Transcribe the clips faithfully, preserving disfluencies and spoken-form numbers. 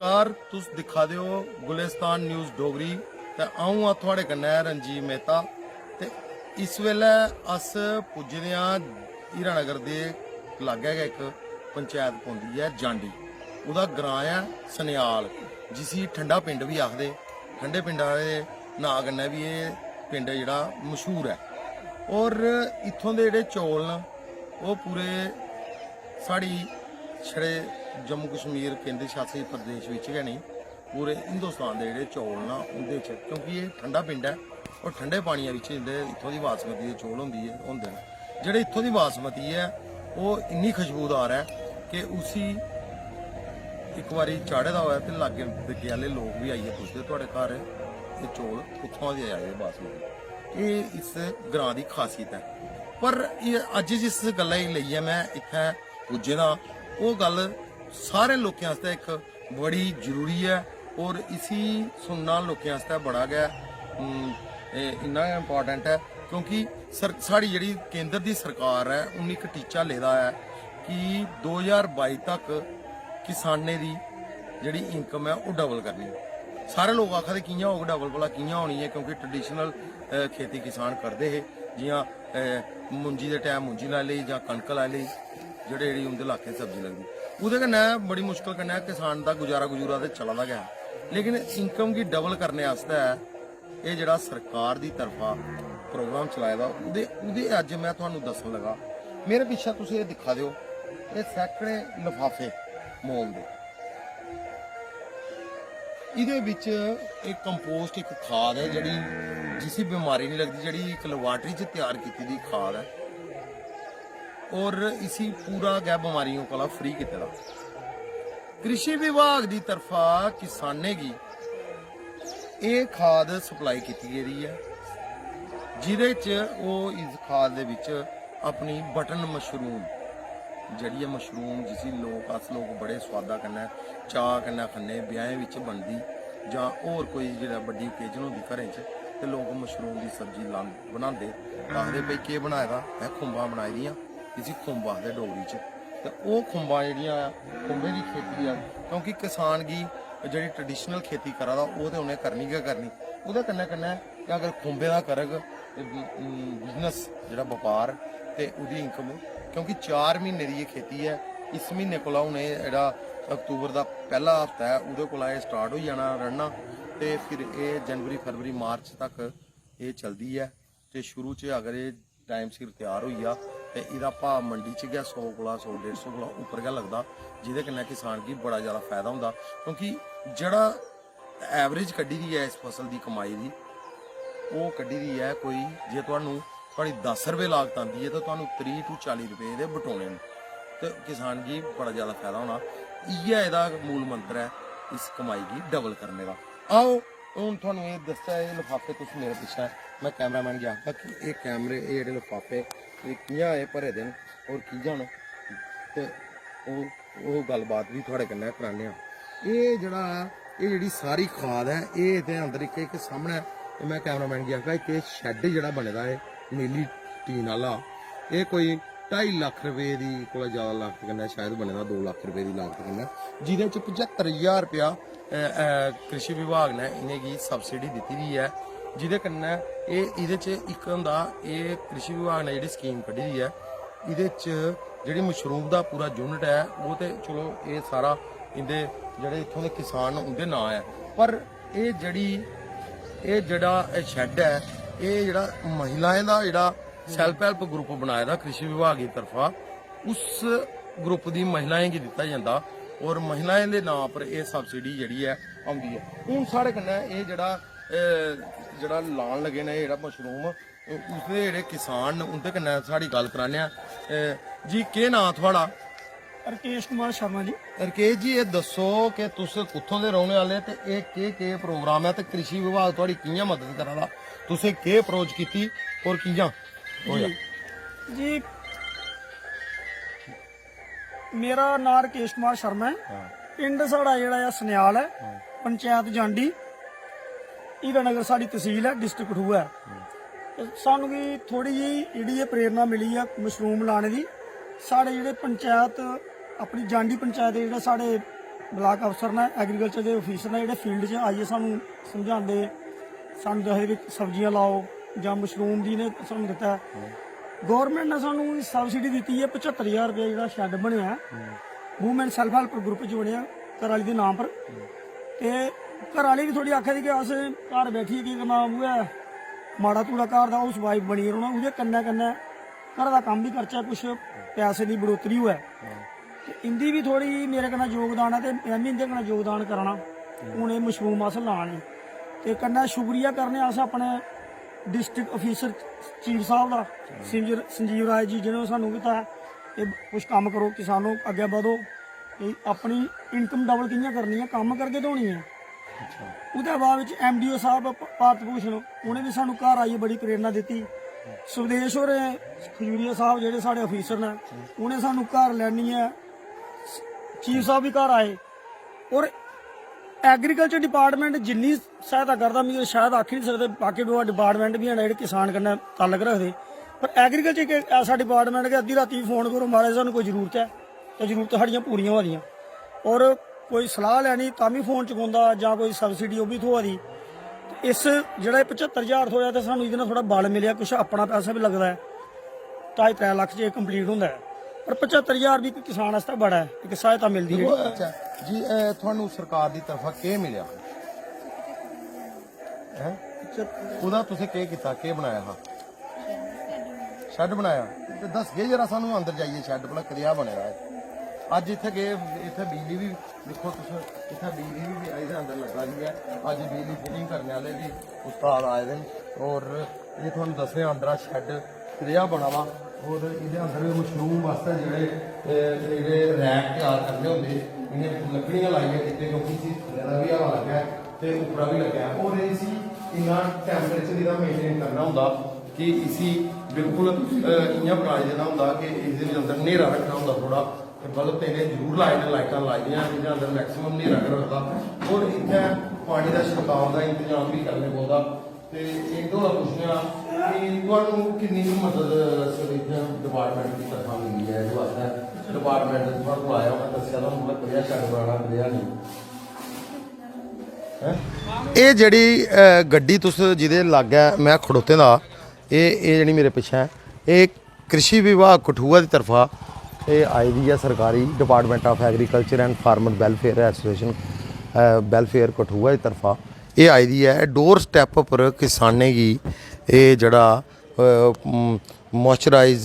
नमस्कार, तुस दिक्खा दे ओ गुलिस्तान न्यूज़ डोगरी ते अ'ऊं आं थुआढ़े कन्नै रंजीव मेहता। ते इस बेल्लै अस पुज्जे दे आं हीरानगर दे लागै गै इक पंचैत पौंदी ऐ जांडी, ओह्दा ग्रांऽ ऐ सनेआल, जिसी ठंडा पिंड बी आखदे। ठंडे पिंड आह्ले नांऽ कन्नै बी एह् पिंड जेह्ड़ा मशहूर ऐ। होर इत्थूं दे जेह्ड़े चौल न, ओह् पूरे साढ़ी छड़े जम्मू कश्मीर केंद्र शासित प्रदेश बिच गै नेईं, पूरे हिंदुस्तान दे जेह्ड़े चौल न उं'दे च, क्योंकि एह् ठंडा पिंड ऐ और ठंडे पानियै बिच इं'दे इत्थूं दी बासमती दे चौल होंदी ऐ, होंदे न। जेह्ड़े इत्थूं दी बासमती ऐ, ओह् इन्नी खुशबूदार ऐ कि उसी इक बारी चाढ़े दा होऐ ते लाग्गे बिग्गे आह्ले लोक बी आइयै पुछदे, "थुआढ़े घर एह् चौल कुत्थुआं दे आए दे बासमती?" एह् इस ग्रांऽ दी खासियत ऐ। पर एह् अज्ज जिस गल्ला गी लेइयै में इत्थै पुज्जे दा, ओह् गल्ल सारे लोकें आस्तै इक बड़ी जरूरी ऐ और इसी सुनना लोकें आस्तै बड़ा गै, उम, ए, इन्ना गै इंपॉर्टेंट ऐ, क्योंकि सर-, साढ़ी जेह्ड़ी केंद्र दी सरकार ऐ, उ'न्नै इक टीचा लेदा ऐ कि दो ज्हार बाई तक किसानें दी जेह्ड़ी इनकम ऐ, ओह् डबल करनी। सारे लोक आखा दे, "कि'यां होग डबल? भला कि'यां होनी ऐ?" क्योंकि ट्रेडिशनल, अ, खेती किसान करदे हे, जि'यां, अ, मुंजी दे टैम मुंजी लाई लेई जां कनक लाई लेई, जेह्ड़े, जेह्ड़ी उं'दे लाके च सब्जी लगदी, ओह्दे कन्नै बड़ी मुश्कल कन्नै किसान दा गुजारा गुजूरा ते चला दा गै हा, लेकिन इनकम गी डबल करने आस्तै एह् जेह्ड़ा सरकार दी तरफा प्रोग्राम चलाए दा, ओह्दे, ओह्दे अज्ज में तुहानू दस्सन लगा। मेरे पिच्छें तुस एह् दिक्खा दे ओ, एह् सैकड़े लफाफे मोम दे। एह्दे बिच इक कंपोस्ट, इक खाद ऐ, जेह्ड़ी, जिसी बमारी निं लगदी, जेह्ड़ी इक लेबार्टरी च त्यार कीती दी खाद ऐ और इसी पूरा गै बमारियों कोला फ्री कीते दा। कृषि विभाग दी तरफा किसानें गी एह् खाद सप्लाई कीती गेदी ऐ, जेह्दे च ओह् इस खाद दे बिच अपनी बटन मशरूम, जेह्ड़ी ऐ मशरूम, जिसी लोक, अस लोक बड़े सोआदा कन्नै, चाऽ कन्नै खन्ने, ब्याहें बिच बनदी जां होर कोई जेह्ड़ा बड्डी ओकेजन होंदी घरें च, ते लोक मशरूम दी सब्जी लां-, बनांदे। आखदे, "भई, केह् बनाए दा?" "में खुंबां बनाई दियां, इसी खुंब आखदे डोगरी च।" ते ओह् खुंबां जेह्ड़ियां ऐ, खुंबें दी खेती ऐ, क्योंकि किसान गी जेह्ड़ी ट्रेडिशनल खेती करा दा, ओह् ते उ'नें करनी गै करनी। ओह्दे कन्नै कन्नै एह् अगर खुंबें दा करग, उम, बिजनेस जेह्ड़ा बपार ते ओह्दी इनकम, क्योंकि चार म्हीने दी एह् खेती ऐ। इस म्हीने कोला हून एह् जेह्ड़ा अक्तूबर दा पैह्ला हफ्ता ऐ, ओह्दे कोला एह् स्टार्ट होई जाना रढ़ना ते फिर एह् जनवरी, फरवरी, मार्च तक एह् चलदी ऐ। ते शुरू च अगर एह् टाइम सिर त्यार होई जा ते एह्दा भाऽ मंडी च गै सौ कोला, सौ डेढ़ सौ कोला उप्पर गै लगदा, जेह्दे कन्नै किसान गी बड़ा जैदा फायदा होंदा। क्योंकि जेह्ड़ा एवरेज कड्ढी दी ऐ इस फसल दी कमाई दी, ओह् कड्ढी दी ऐ कोई, जे तुहानू, थुआढ़ी दस रपेऽ लागत आंदी ऐ ते तुहानू त्रीह् to चाली रपेऽ एह्दे बटोने न ते किसान गी बड़ा जैदा फायदा होना। इ'यै एह्दा मूल मंत्र ऐ इस कमाई गी डबल करने दा। आओ, हून थुहानू एह् दस्सचै, एह् लफाफे तुस मेरे पिच्छें, में कैमरामैन गी आखगा कि एह् कैमरे, एह् जेह्ड़े लफाफे, एह् कि'यां एह् भरे दे न और कि'यां न, ते ओह्, ओह् गल्लबात बी थुआढ़े कन्नै कराने आं। एह् जेह्ड़ा, एह् जेह्ड़ी सारी खाद ऐ, एह् ते अंदर इक, इक सामनै, एह् में कैमरामैन गी आखगा, इक एह् शैड जेह्ड़ा बने दा ऐ नीली टीन आह्ला, एह् कोई ढाई लक्ख रपेऽ दी कोला जैदा लागत कन्नै शायद बने दा, दो लक्ख रपेऽ दी लागत कन्नै, जेह्दे च पचत्तर ज्हार रपेआ, अ, अ, कृषि विभाग ने इ'नेंगी सब्सिडी दित्ती दी ऐ, जेह्दे कन्नै एह्, एह्दे च इक होंदा, एह् कृषि विभाग ने जेह्ड़ी स्कीम कड्ढी दी ऐ, एह्दे च जेह्ड़ी मशरूम दा पूरा यूनिट ऐ, ओह् ते चलो एह् सारा इं'दे जेह्ड़े इत्थूं दे किसान न उं'दे नांऽ ऐ, पर एह् जेह्ड़ी, एह् जेह्ड़ा एह् शैड ऐ, एह् जेह्ड़ा महिलाएं दा जेह्ड़ा सेल्फ हेल्प ग्रुप बनाए दा कृषि विभाग दी तरफा, उस ग्रुप दी महिलाएं गी दित्ता जंदा और महिलाएं दे नांऽ पर एह् सब्सिडी जेह्ड़ी ऐ औंदी ऐ। हून साढ़े कन्नै एह् जेह्ड़ा, एह् जेह्ड़ा लान लगे न, एह् जेह्ड़ा मशरूम, उसदे जेह्ड़े किसान न उं'दे कन्नै साढ़ी गल्ल कराने आं। एह् जी, केह् नांऽ थुआढ़ा? रकेश कुमार शर्मा जी। रकेश जी, एह् दस्सो कि तुस कुत्थों दे रौह्ने आह्ले ते एह् केह् केह् प्रोग्राम ऐ ते कृषि विभाग थुआढ़ी कि'यां मदद करा दा, तुसें केह् अप्रोच कीती और कि'यां होएआ? जी, जी, मेरा नांऽ रकेश कुमार शर्मा ऐ। हां। पिंड साढ़ा जेह्ड़ा ऐ सनेआल ऐ, हां। पंचैत जांडी, हीरानगर साढ़ी तसील ऐ, डिस्ट्रिक्ट कठुआ ऐ। हां। ते सानू गी थोह्ड़ी जेही जेह्ड़ी एह् प्रेरणा मिली ऐ मशरूम लाने दी। साढ़े जेह्ड़े पंचैत, अपनी जांडी पंचैत दे जेह्ड़े साढ़े ब्लाक अफसर ने, एग्रीकल्चर दे ऑफिसर ने, जेह्ड़े फील्ड च आइयै सानूं समझांदे, सानूं दसदे कि सब्जियां लाओ जां मशरूम दी ने सानूं दित्ता ऐ। गौरमेंट ने सानूं सब्सिडी दित्ती ऐ पचत्तर ज्हार रपेआ, जेह्ड़ा शैड बनेआ ऐ, वूमेन सैल्फ हेल्प ग्रुप च बनेआ, घरै आह्ली दे नांऽ पर। ते घरै आह्ली बी थोह्ड़ी आखा दी कि अस घर बैठियै केह् करना, उ'ऐ माड़ा तूड़ा घर दा हाउस वाइफ बनियै रौह्ना, ओह्दे कन्नै कन्नै घरै दा कम्म बी करचै, कुछ पैसे दी बढ़ोतरी होऐ। ते इं'दी बी थोह्ड़ी मेरे कन्नै योगदान ऐ ते में बी इं'दे कन्नै योगदान कराना। हून एह् मशरूम अस ला ने ते कन्नै शुक्रिया करने अस अपने डिस्ट्रिक्ट ऑफिसर चीफ साहब दा, संजीव संजीव राय जी, जि'नें सानूं कीता एह् कुछ कम्म करो, किसानो अग्गें बधो, एह् अपनी इनकम डबल कि'यां करनी ऐ, कम्म करगे ते होनी ऐ। ओह्दे बाद बिच एमडीओ साहब प- भारत भूषण, उ'नें बी सानूं घर आइयै बड़ी प्रेरणा दित्ती। सुदेश होरें, खजूरिया साहब जेह्ड़े साढ़े ऑफिसर न, उ'नें सानूं घर लेआनियै, चीफ साहब बी घर आए। और एग्रीकल्चर डिपार्टमेंट जिन्नी सहायता करदा, मिगी शायद आखी नहीं सकदे, बाकी डिपार्टमेंट बी हैन जेह्ड़े किसान कन्नै ताल्लुक रखदे, पर एग्रीकल्चर इक ऐसा डिपार्टमेंट कि अद्धी रातीं फोन करो, "महाराज, सानूं कोई जरूरत ऐ," ते जरूरत साढ़ियां पूरियां होआ दियां। और कोई सलाह लैनी तां बी फोन चुकोंदा, जां कोई सब्सिडी ओह् बी थ्होआ दी। ते इस जेह्ड़ा एह् पचत्तर ज्हार थ्होआ ते सानूं एह्दे नै थोह्ड़ा बल मिलेआ, कुछ अपना पैसा बी लगदा ऐ। ढाई त्रै लक्ख च एह् कंप्लीट होंदा ऐ, पर पचत्तर ज्हार बी इक किसान आस्तै बड़ा ऐ, इक सहायता मिलदी ऐ। अच्छा जी, अ, थुहानू सरकार दी तरफा केह् मिलेआ? हैं? ओह्दा तुसें केह् कीता, केह् बनाया हा? शैड बनाया। ते दसगे जरा सानू अंदर जाइयै शैड भला कदेहा बने दा ऐ। अज्ज इत्थै गे, इत्थै बिजली बी दिक्खो तुस, इत्थै बिजली बी एह्दे अंदर लग्गा दी ऐ। अज्ज बिजली फिटिंग करने आह्ले बी उस्ताद आए दे न। होर एह् थुहानू दस्सने आं अंदरा शैड कदेहा बना दा। होर एह्दे अंदर मशरूम आस्तै जेह्ड़े, एह्, जेह्ड़े रैक त्यार करने होंदे, इ'नें लकड़ियां लाइयै कीते, क्योंकि इसी थल्ले दा बी हवा लग्गै ते उप्परा बी लग्गै। होर इसी इन्ना टैम्परेचर एह्दा मेंटेन करना होंदा कि इसी बिल्कुल, अ, इ'यां बनाई देना होंदा कि इसदे अंदर न्हेरा रक्खना होंदा थोह्ड़ा। ते बल्ब ते इ'नें जरूर लाए दे, लाइटां लाई दियां, एह्दे अंदर मैक्सिमम न्हेरा गै रखदा। होर इत्थै पानी दा छिड़काव दा इंतजाम बी करने पौंदा। ते इक होर पुच्छना कि तुहानू किन्नी कुछ मदद सर इत्थै डिपार्टमेंट दी तरफा मिली ऐ? एह्दे बास्तै डिपार्टमेंट थुआढ़े कोल आया, उ'नें दस्सेआ तुहानू भला कनेहा शैड बनाना, कनेहा नेईं? हैं? एह् जेह्ड़ी, अ, गड्डी तुस जेह्दे लागै में खड़ोते दा, एह्, एह् जेह्ड़ी मेरे पिच्छें, एह् कृषि विभाग कठुआ दी तरफा एह् आई दी ऐ, सरकारी Department of Agriculture and Farmer Welfare Association, a, Welfare Kathua दी तरफा एह् आई दी ऐ। डोर स्टैप उप्पर किसानें गी एह् जेह्ड़ा, अ, म-, मॉइस्चराइज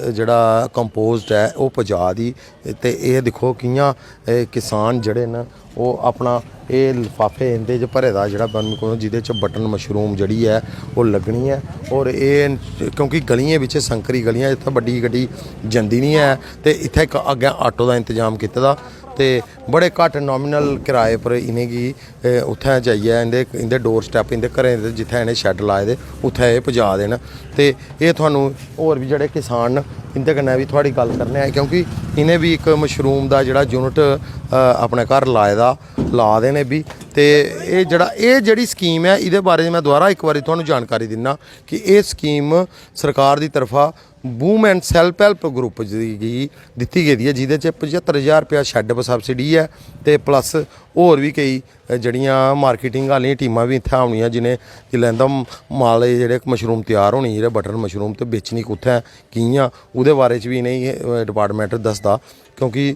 जेह्ड़ा कंपोस्ट ऐ, ओह् पजा दी। ते एह् दिक्खो कि'यां एह् किसान जेह्ड़े न, ओह् अपना एह् लफाफे इं'दे च भरे दा जेह्ड़ा बर्मी कंपोस्ट, जेह्दे च बटन मशरूम जेह्ड़ी ऐ, ओह् लग्गनी ऐ। होर एह् क्योंकि गलियें बिच्च, संकरी गलियां, इत्थै बड्डी गड्डी जंदी निं ऐ, ते इत्थै इक अग्गें ऑटो दा इंतजाम कीते दा, ते बड़े घट्ट नॉमिनल किराए पर इ'नेंगी, ए, उत्थै जाइयै इं'दे, इं'दे डोर स्टैप, इं'दे घरें दे जित्थै इ'नें शैड लाए दे, उत्थै एह् पजा दे न। ते एह् थुहानू होर बी जेह्ड़े किसान न, इं'दे कन्नै बी थुआढ़ी गल्ल करने आं, क्योंकि इ'नें बी इक मशरूम दा जेह्ड़ा यूनिट, अ, अपने घर लाए दा, ला दे न एह् बी। ते एह् जेह्ड़ा, एह् जेह्ड़ी स्कीम ऐ, एह्दे बारे च में दोबारा इक बारी थुहानू जानकारी दिन्ना कि एह् स्कीम सरकार दी तरफा वूमेन सेल्फ हेल्प ग्रुप गी दित्ती गेदी ऐ, जेह्दे च पचत्तर ज्हार रपेआ शैड पर सब्सिडी ऐ ते प्लस होर बी केई, अ, जेह्ड़ियां मार्केटिंग आह्लियां टीमां बी इत्थै औनियां, जि'नें जिल्लै इं'दा माल, एह् जेह्ड़े मशरूम त्यार होनी, जेह्ड़े बटन मशरूम, ते बेचनी कुत्थै, कि'यां, ओह्दे बारे च बी इ'नेंगी, अ, डिपार्टमेंट दसदा, क्योंकि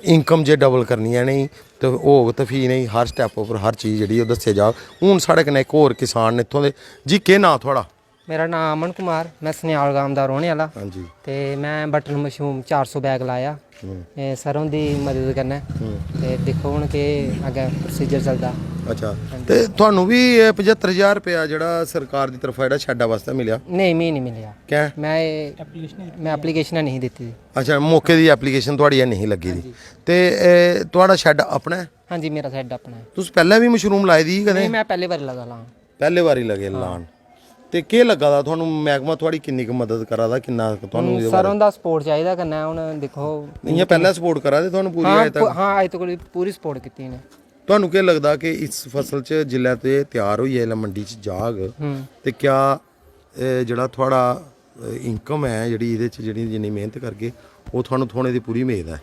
इनकम जे डबल करनी ऐ इ'नेंगी, ते होग ते फ्ही इ'नेंगी हर स्टैप उप्पर हर चीज जेह्ड़ी ओह् दस्सेआ जाग। हून साढ़े कन्नै इक होर किसान न इत्थूं दे। जी, केह् नांऽ थुआढ़ा? मेरा नांऽ अमन कुमार, में सनेआल गांव दा रौह्ने आह्ला। हां जी। ते में बटन मशरूम चार सौ बैग लाया, हम्म। एह् सर हुंदी मदद कन्नै। हम्म। ते दिक्खो हून केह् अग्गें प्रोसीजर चलदा। अच्छा। हां जी। ते तुहानू बी एह् पचत्तर ज्हार रपेआ जेह्ड़ा सरकार दी तरफा जेह्ड़ा शैड्डा बास्तै मिलेआ? नेईं, मी निं मिलेआ। कैं? में एह्, में एप्लीकेशन नेईं ही दित्ती दी। अच्छा, मौके दी एप्लीकेशन थुआढ़ी है नेईं ही लग्गी दी। हां जी। ते एह् थुआढ़ा शैड्ड अपना ऐ? हां जी, मेरा शैड्ड अपना ऐ। तुस पैह्लें बी मशरूम लाई दी ही कदें? नेईं, में पैह्ले बारी लगा लां। पैह्ले बारी लगे हां। लान। ते केह् लग्गा दा थुहानू, मैह्कमा थुआढ़ी किन्नी कुछ मदद करा दा, किन्ना कुछ थुहानू हून एह्दे सर बारे हुंदा सपोर्ट चाहिदा कन्नै, हून दिक्खो। इ'यां पैह्लें सपोर्ट करा दे थुहानू पूरी हां, अजें तक? पू-, हां, अजें तक पूरी सपोर्ट कीती इ'नें। थुहानू केह् लगदा कि इस फसल च जिसलै ते त्यार होइयै, जिसलै मंडी च जाग, हम्म। ते क्या, एह् जेह्ड़ा थुआढ़ा, एह्, इनकम ऐ, जेह्ड़ी एह्दे च जेह्ड़ी जिन्नी मेह्नत करगे, ओह् थुहानू थ्होने दी पूरी उम्मीद ऐ?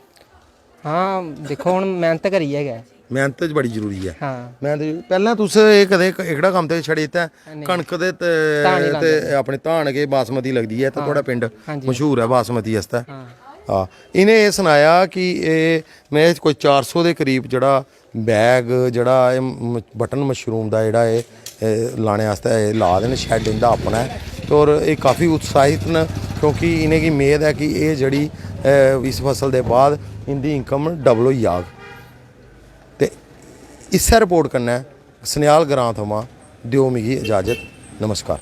हां, दिक्खो, हुन मेहनत करियै गै। मेहनत बड़ी जरूरी ऐ। हां। मेहनत, पैह्लें तुस एह् कदें इक- एह्कड़ा कम्म ते छड़े इत्थै नेईं। कनक दे ते धान ही ते लांदे। अपने धान गै बासमती लगदी ऐ, ते हां। थुआढ़ा पिंड हां जी। मशहूर ऐ बासमती आस्तै। हां। हां, इ'नें एह् सनाया कि एह् में कोई चार सौ दे करीब जेह्ड़ा बैग, जेह्ड़ा एह् म- बटन मशरूम दा जेह्ड़ा एह् एह् लाने आस्तै एह् ला दे न, शैड इं'दा अपना ऐ। ते होर एह् काफ़ी उत्साहित न, क्योंकि इ'नेंगी मेद ऐ कि एह् जेह्ड़ी एह् इस फसल दे बाद इं'दी इनकम डबल होई जाग। ते इस्सै रिपोर्ट कन्नै सनेआल ग्रां थमां देओ मिगी इजाजत। नमस्कार।